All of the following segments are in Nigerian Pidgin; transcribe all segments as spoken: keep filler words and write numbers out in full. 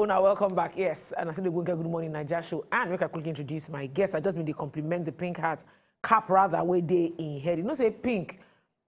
Now, welcome back. Yes, and I say the good morning, Naija show. And make I quickly introduce my guest. I just been to compliment the pink hat cap rather where they in head. You know, say pink.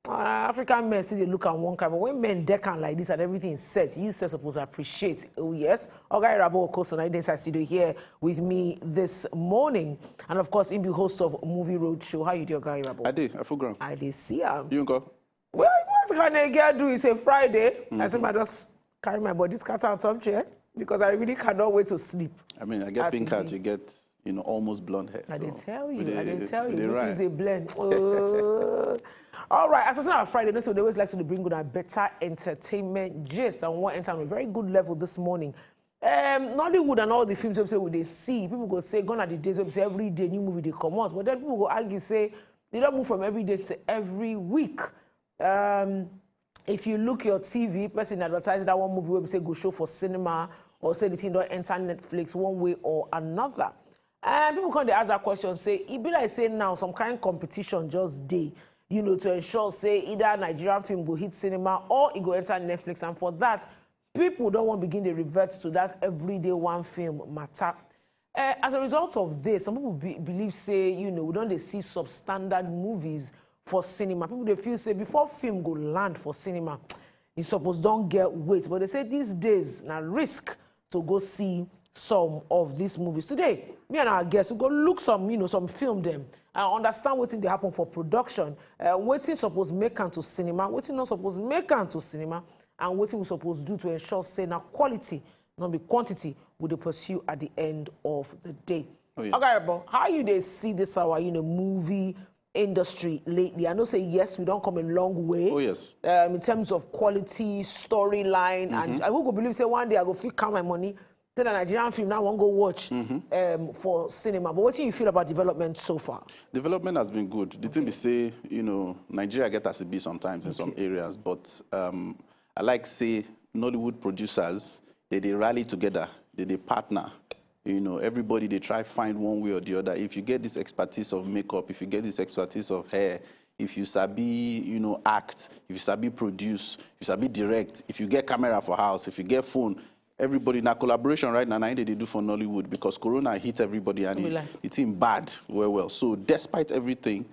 Uh, African men see they look at one kind, but when men deck am like this and everything set, you say suppose appreciate. Oh yes, Oga Irabo Okoso na dey inside studio here with me this morning, and of course, he be host of Movie Road Show. How you do, Oga Irabo? I dey, I full ground. I dey see am. You go. Well, what can a girl do? It's a Friday. I say, I just carry my body scatter on top chair because I really cannot wait to sleep. I mean, I get As pink e hat, be. You get, you know, almost blonde hair. I dey So tell we you, I dey dey- tell we you, dey make ride. things dey blend. Oh. All right, as for our Friday, no, so they always like to bring good and better entertainment gist, and one enter on a very good level this morning. Um, Nollywood and all the films wey be say we dey see, people go say gone are the days wey be say every day new movie dey comot, but then people go argue say they don move from every day to every week. Um, if you look your T V, person advertise that one movie wey be say go show for cinema or say the thing don enter Netflix one way or another. And people come dey ask that question, say e be like say now some kind competition just dey, you know, to ensure say either Nigerian film go hit cinema or e go enter Netflix, and for that, people don wan begin dey revert to that everyday one film matter. Uh, as a result of this, some people be, believe say, you know, we don dey see substandard movies for cinema. People dey feel say before film go land for cinema, e suppose don get weight. But they say these days na risk to go see some of these movies. Today, me and our guests, we go look some, you know, some film them and understand wetin dey happen for production, uh, wetin suppose make am to cinema, wetin no suppose make am to cinema, and wetin we suppose do to ensure say na quality, no be quantity, we dey pursue at the end of the day. Oh, yes. Oga Irabo, how you dey see this our, you know, movie industry lately? I know say yes, we don come a long way. Oh, yes. Um, in terms of quality, storyline, and I go believe say one day I go fit count my money. Then a Nigerian film now wan go watch um, for cinema. But what do you feel about development so far? Development has been good. The thing be say, you know, Nigeria get as it be sometimes in some areas, but um, I like say Nollywood producers, they dey rally together, they dey partner. You know, everybody they try find one way or the other. If you get this expertise of makeup, if you get this expertise of hair, if you sabi, you know, act, if you sabi produce, if you sabi direct, if you get camera for house, if you get phone, everybody na collaboration right now. Na im they dey do for Nollywood because Corona hit everybody and No be it, lie. it in bad well well. So despite everything,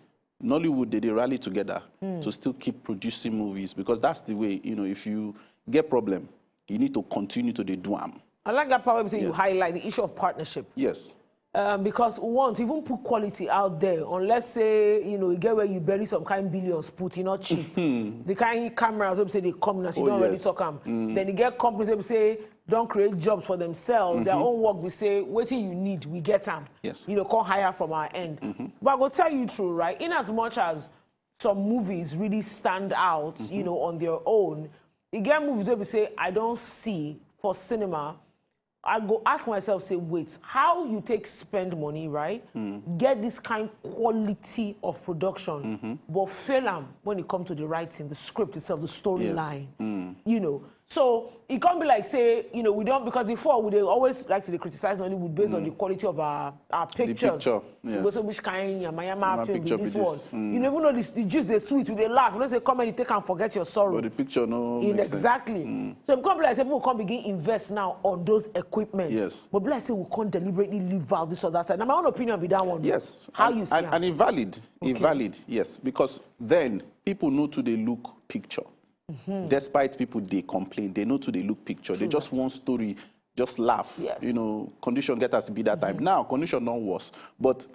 Nollywood they, they rally together to still keep producing movies because that's the way. You know, if you get problem, you need to continue to dey do am. I like that part where you say you Yes. highlight the issue of partnership. Yes. Um, because we want to even put quality out there, unless say, you know, you get where you bury some kind billions put, you not cheap. The kind cameras wey be say they come as you Oh, don't already yes. talk am. Then you get companies wey be say don't create jobs for themselves. Their own work, we say, waiting you need, we get am. Yes. You know, come higher from our end. But I go tell you true, right? In as much as some movies really stand out, you know, on their own, you get movies wey be say I don't see for cinema. I go ask myself, say, wait, how you take spend money, right? Get this kind quality of production, but fail am when it comes to the writing, the script itself, the storyline. You know, so it can't be like say, you know, we don't, because before we dey always like to dey criticize Nollywood based on the quality of our, our pictures. Picture, You yes. go say which kind yama yama Yama film be picture this be one. This. You never know this, the gist, the sweet, we dey laugh. You know say comedy take and forget your sorrow. But the picture no In make sense. Exactly. So it come be like say people come begin invest now on those equipments. Yes. But be like say we can't deliberately leave out this other side. Now my own opinion be that one. Yes. How and, you see and, am? And it valid. It Okay. Valid, yes. Because then people know to they look picture. Despite people they complain, they know to they look picture. They just want story, just laugh. Yes. You know, condition get us to be that time. Now, condition don't worse. But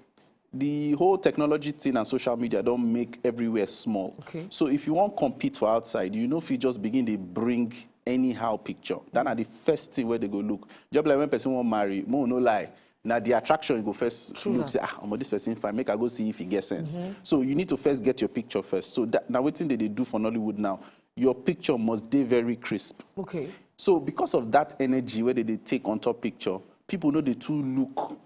the whole technology thing and social media don't make everywhere small. Okay. So if you want compete for outside, you know if you just begin to bring anyhow picture. That are the first thing where they go look. Just like when person won't marry, more no lie. Now the attraction you go first True look that. Say, ah, omo, this person fine, make I go see if he gets sense. So you need to first get your picture first. So that, now wetin they, they do for Nollywood now, your picture must be very crisp. Okay. So because of that energy where they, they take on top picture, people know they too look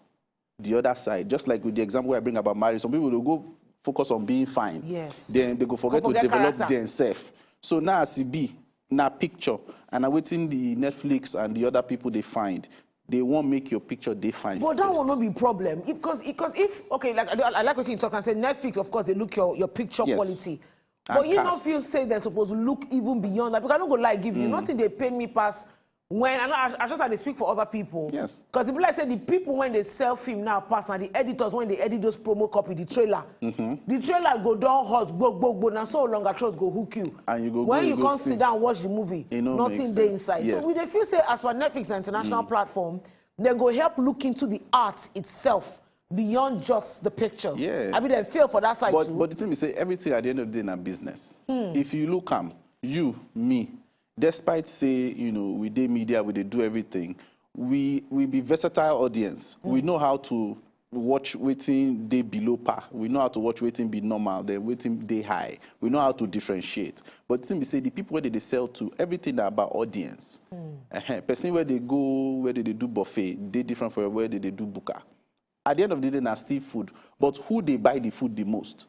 the other side. Just like with the example I bring about marriage, some people will go focus on being fine. Yes. Then they go forget, Go forget to develop character. Themselves. So now as it be, now picture, and I'm waiting the Netflix and the other people they find. They won't make your picture they fine. But that first. Will not be problem. Because because if, okay, like I, do- I like what you talk and say Netflix, of course, they look your, your picture Yes. quality. And But you don't cast. Feel say they're supposed to look even beyond that. Because I don't go like give you nothing they pay me pass When I, know- I, I just had to speak for other people. Yes. Because people like say the people when they sell film now pass now the editors when they edit those promo copy the trailer. The trailer go down hot go go go now so longer trust go hook you. And you go when go, you you go come see. Sit down watch the movie. E no Nothing make dey sense. Inside. Yes. So we dey feel say as for Netflix and international platform, they go help look into the art itself beyond just the picture. Yeah. I mean, they feel for that side but too. But the thing be say everything at the end of the day na business. If you look am, you, me, despite say, you know, we dey media, we dey do everything, we we be versatile audience. We know how to watch wetin dey below par. We know how to watch wetin be normal, then wetin dey high. We know how to differentiate. But the thing be say the people where they dey sell to, everything na about audience. Ehen, person where they go, where they dey do buffet, dey different from where they dey do buka. At the end of the day, na still food. But who dey buy the food the most?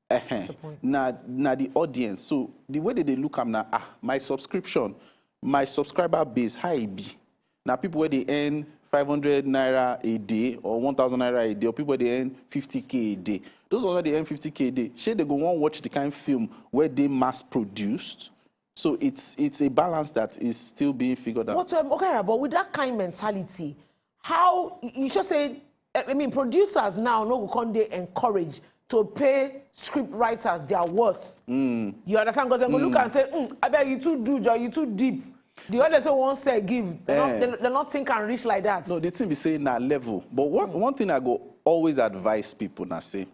Ehen. The point. Na na the audience. So the way that they look am na, ah, my subscription, my subscriber base, how e be? Na people where they earn five hundred naira a day or one thousand naira a day, or people where they earn fifty k a day. Those ones wey dey earn fifty k a day, shey they go wan watch the kind film where they mass produced? So it's it's a balance that is still being figured out. But um, okay, but with that kind mentality, how you should say, I mean, producers now no go come dey encouraged to pay script writers their worth. You understand? Because they go look and say, mm, I beg you too do, Joe, you too deep. The others who won't say give, they not, Eh. they, they not think and reach like that. No, the thing be say na level. But one one thing I go always advise people na say,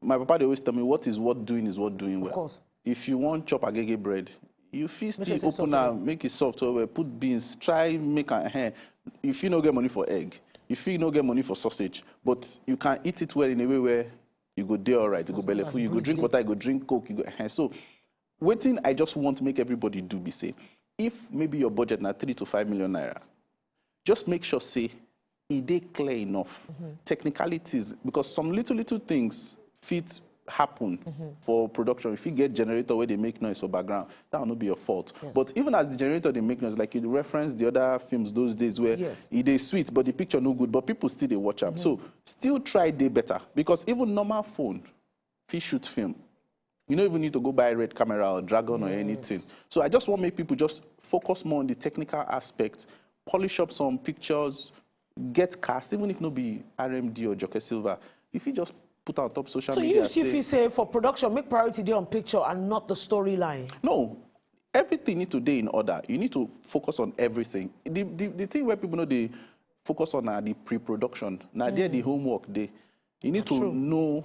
my papa dey always tell me, what is worth doing is worth doing well. Course. If you wan chop agege bread, you fit Make still sure say open soft am, make it soft well well, put beans, try make am. Eh, you fit no get money for egg, you fit no get money for sausage, but you can eat it well in a way where you go dey alright, you go belle full, you go drink water, you go drink coke, you go. Eh, so wetin I just want make everybody do be say, if maybe your budget na three to five million naira, just make sure say e dey clear enough. Technicalities, because some little little things fit happen for production. If you get generator where they make noise for background, that will not be your fault. But even as the generator they make noise, like you reference the other films those days where Yes. e dey sweet, but the picture no good, but people still dey watch am. So still try dey better, because even normal phone fit shoot film. You don't even need to go buy a red camera or Dragon or anything. So I just want make people just focus more on the technical aspects, polish up some pictures, get cast, even if no be R M D or Joker Silver. If you just put on top social So media, you still say, feel say for production, make priority dey on picture and not the storyline. No, everything need to dey in order. You need to focus on everything. The the, the thing where people know they focus on are the pre-production. Now there the homework dey. You need to True. Know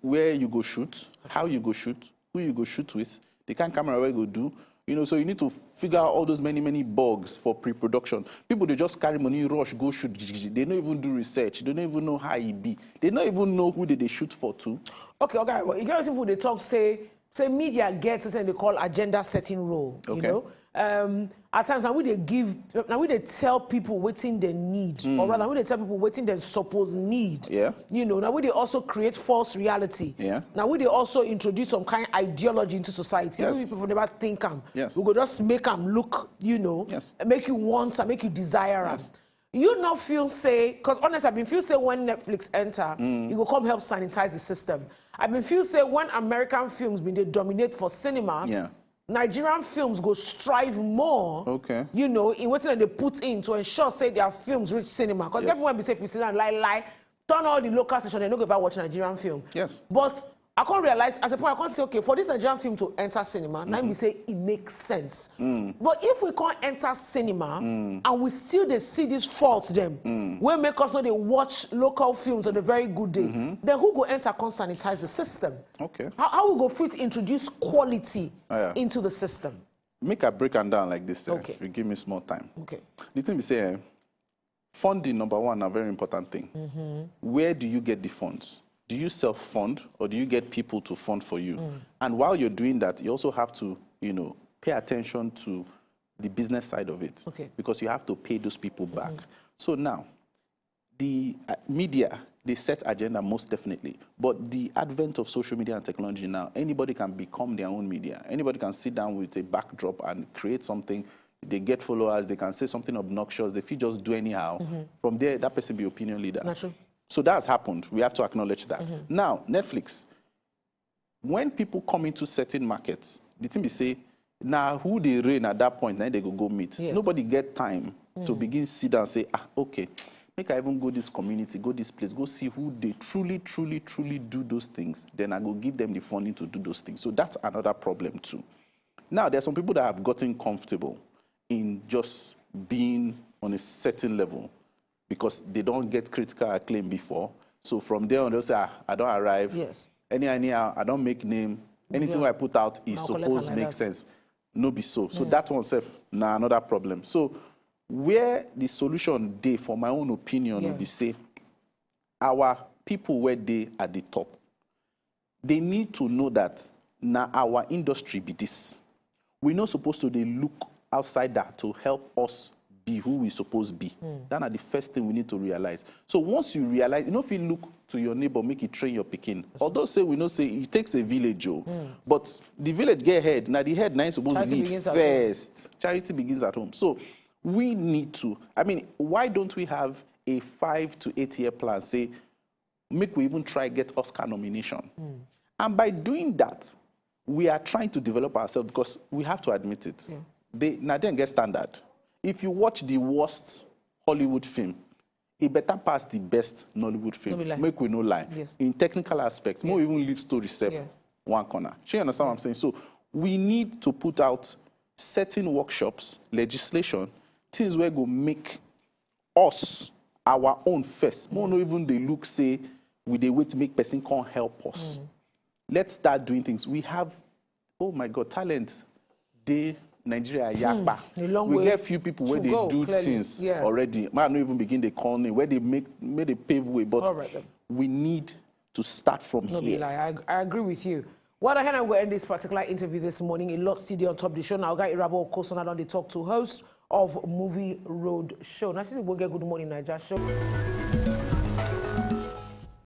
where you go shoot, how you go shoot, who you go shoot with, the kind camera where you go do. You know, so you need to figure out all those many many bugs for pre-production. People they just carry money, rush, go shoot. They don't even do research. They don't even know how e be. They don't even know who they, they shoot for too. Okay, okay. Well, you get some people they talk say say media gets something they call agenda setting role. You Okay. Know, um, at times now we they give now we they tell people waiting they need, or rather we they tell people waiting they suppose need. Yeah. You know, now we they also create false reality. Yeah. Now we they also introduce some kind of ideology into society. Yes. Many people never think am. Yes. We go just make am look, you know, Yes. Make you want and make you desire am. You not feel say, because honest, I've been feel say when Netflix enter, it will come help sanitize the system. I've been feel say when American films been they dominate for cinema, Yeah. Nigerian films go strive more. Okay. You know, in what they put in to ensure say their films reach cinema. Because Yes. Everyone be say if you sit down lie lie, turn all the local station, they no go ever watch Nigerian film. Yes. But I can't realize as a point I can't say okay for this Nigerian film to enter cinema. Now we say it makes sense. But if we can't enter cinema and we still they see these faults them, we make us know they watch local films on a very good day. Then who go enter can sanitize the system? Okay. How, how we go fit introduce quality Yeah. Into the system? Make I break am down like this. Eh, Okay. If you give me small time. Okay. The thing we say, eh, funding number one, a very important thing. Where do you get the funds? Do you self-fund or do you get people to fund for you? And while you're doing that, you also have to, you know, pay attention to the business side of it. Okay. Because you have to pay those people back. So now, the uh, media they set agenda most definitely, but the advent of social media and technology now, anybody can become their own media. Anybody can sit down with a backdrop and create something. They get followers, they can say something obnoxious, they feel just do anyhow. From there, that person be opinion leader. Not true. So that's happened. We have to acknowledge that. Now, Netflix, when people come into certain markets, the thing we say, Now, who they reign at that point, then they go go meet. Yes. Nobody get time to begin sit down and say, ah, okay, make I even go this community, go this place, go see who they truly, truly, truly do those things. Then I go give them the funding to do those things. So that's another problem too. Now, there are some people that have gotten comfortable in just being on a certain level because they don't get critical acclaim before. So from there on, they'll say, ah, I don't arrive. Yes. Any, anyhow, I don't make name. Anything Yeah. I put out is Now collect supposed am make like that. Sense. No be so. So that one self, na another problem. So where the solution dey, for my own opinion, Yeah. will be say our people where they at the top, they need to know that na our industry be this. We not supposed to dey look outside that to help us be who we supposed be. That are the first thing we need to realize. So once you realize, you know, if you look to your neighbor, make it train your picking. Although say we know say it takes a village, oh, but the village get head. Now the head now is supposed to Charity lead begins at home. First. Charity begins at home. So we need to. I mean, why don't we have a five to eight year plan? Say, make we even try get Oscar nomination. And by doing that, we are trying to develop ourselves because we have to admit it. Yeah. They now then get standard. If you watch the worst Hollywood film, it better pass the best Nollywood film. No be lie. Make we no lie. Yes. In technical aspects, more even leave story self Yeah. one corner. She understand what I'm saying? So we need to put out certain workshops, legislation, things where go make us our own first. More no even they look say we they wait to make person can't help us. Let's start doing things. We have, oh my God, talent. They Nigeria yakpa. A long We way get few people where to they go, do clearly. Things Yes. Already. Man, not even begin they call name where they make, make they pave way. But All right, then. We need to start from No be here. Lie. I, I agree with you. Well, I will end this particular interview this morning. A lot still dey on top the show. Now, guy Irabo Okosona on the Talk to host of Movie Road Show. Now, see, we'll get Good Morning Nigeria show.